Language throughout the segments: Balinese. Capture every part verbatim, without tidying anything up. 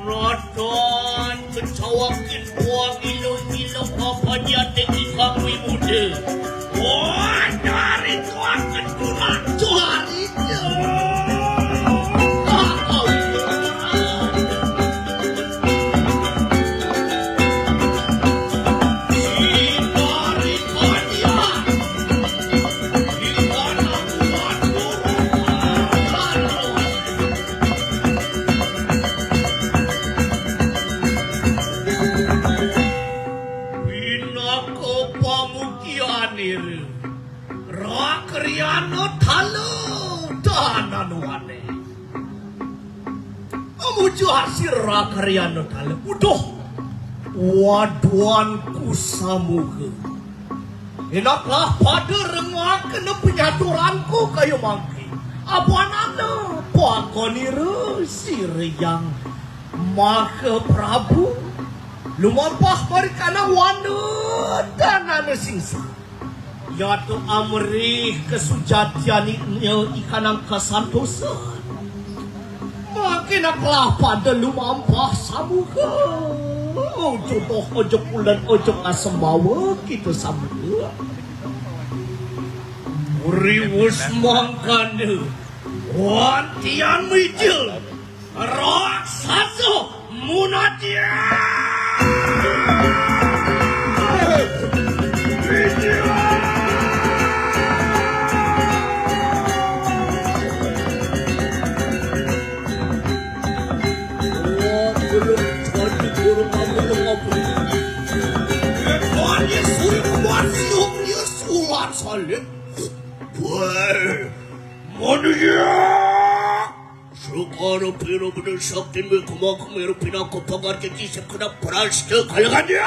Radan kecawakin buah ilo-ilo apa dia tinggi kami muda. Wah, dari tuan keturunan tuan itu. Pinaka pamukianira Rakriana Tala danan wane. Amuju asir Rakriana Tala. Uduh, waduanku samuga. Inaklah pada rengakena penyaturanku kaya mangke. Abuanana pakonira sira Hyang Maha Prabu. Lumampah marikana wana danana singsa. Yata amrih kasujatiannya ikanang kasantosan. Mangkin aklah pada lumampah samuga. Jodoh ojok ulan ojok asembawa kita samuga. Riwus mangkana. Wantian mijil. Raksasa munadya. Sulan salin. Wah, manusia. Sukara pira benda sakti mekuma kemiru pinaka pagar kiki sekena prasta kalagan dia.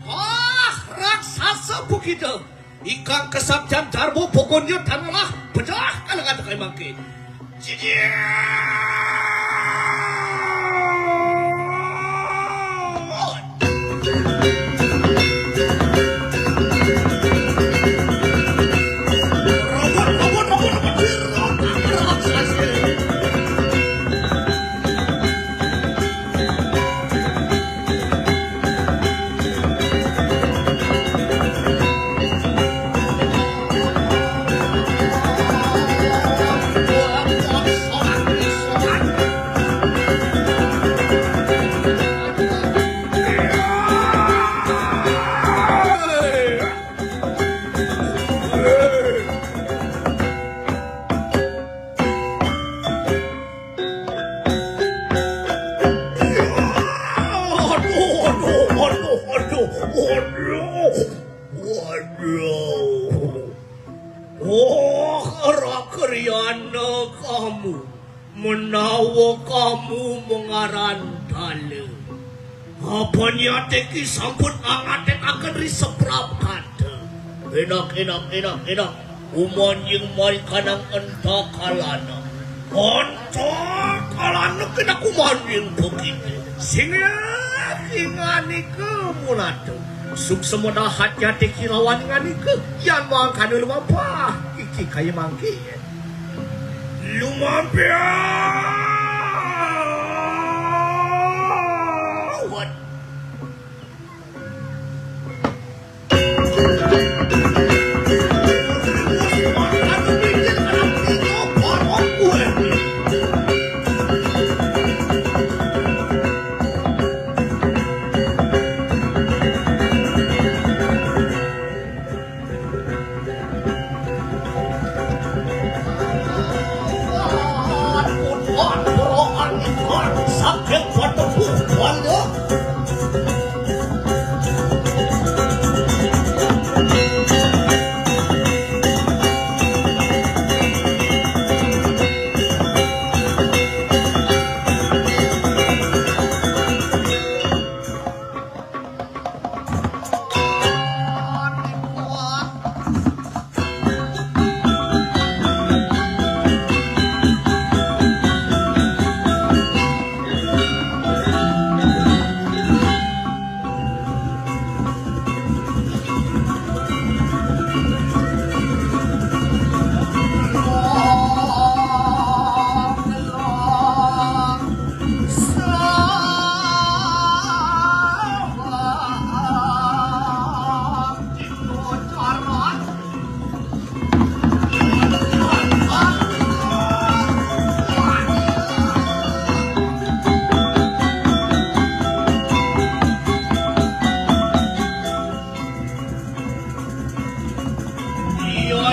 Ah, raksasa bukita. Ikang kesaktian darbo pokonnya tangalah. Pedah kalagan tekai mangke. Cidia. Aduh, aduh, aduh, aduh, aduh. Waduh. Oh, Rakriana kamu. Menawa kamu mengaran Dala. Apa niate ki sampun angatekaken ri seprap kata. Enak, enak, enak, enak. Umanjing mari kanang entakalana. Entakalana kena kumanjing begitu. Sing inganika munatu. Suksema dahat jati kirawan inganika. Yan mangkana lumapah. Iki kaya mangkin. Lumampian.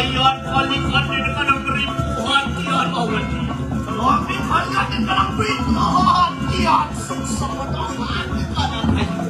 Yan kalikan di kanang ripuhan yan, awan. Kami kalikan di kanang ripuhan yan. Susah matahati kanang ripuhan.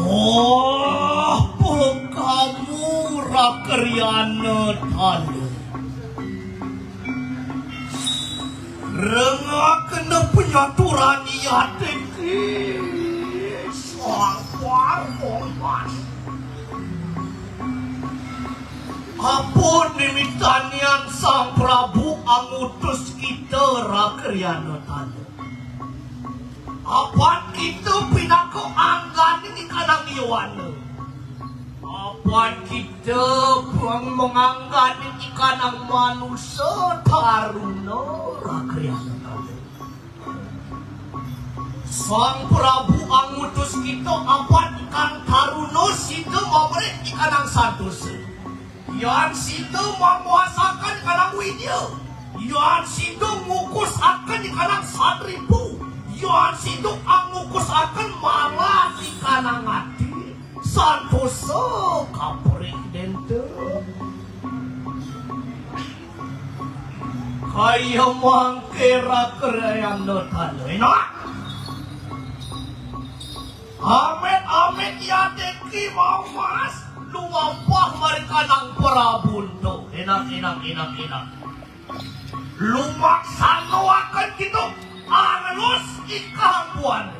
Oh, pekamu rakriana tala. Rengakena penyaturan iya teki. Sabar, Mas. Apa nimitanian Sang Prabu angutus kita rakriana tala? Apan kita pinaka angganing ikanang yowana. Apan kita pang mangangganing ikanang manusa taruna rakriana tala. Sang Prabu angutus kita apan ikang taruna sida mabrik ikanang santosa. Yan sida manguasakan ikanang widya. Yan sida ngukusakan ikanang satripu. Yan sida angukusakan malah ikanang ati. Santosa kaprik denta. Kaya mangkira kerayana tala. Enak. Amit-amit ya teki mau mas. Lumampah mari kanang Prabun tu. Enak, enak, enak, enak. Lumaksana akan kita. Alus ikang buana.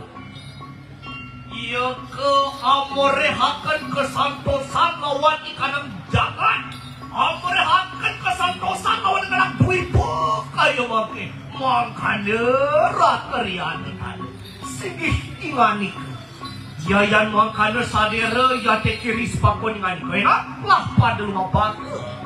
Iya ke amrehaken kesantosan lawan ikanang jagat, amrehaken kesantosan lawan ikanang dwipa kaya mangke, mangkana rakriana tala. Singgih inganika. Yayan mangkana sadera yate kiri sepakon inganika. Enak lah pada lumapaka.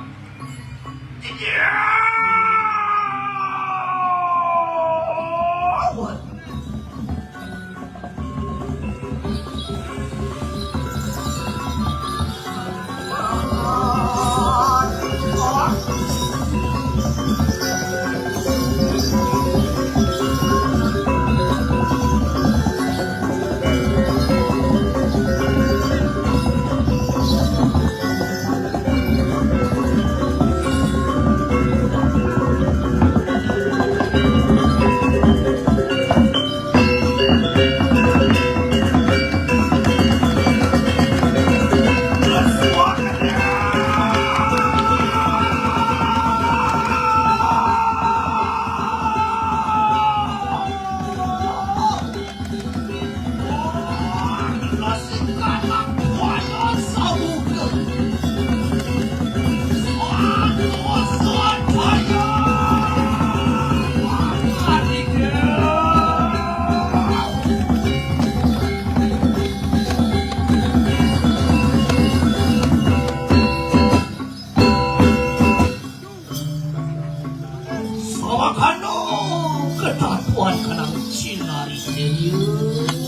Pawagano kedadoan kanang cinari serius.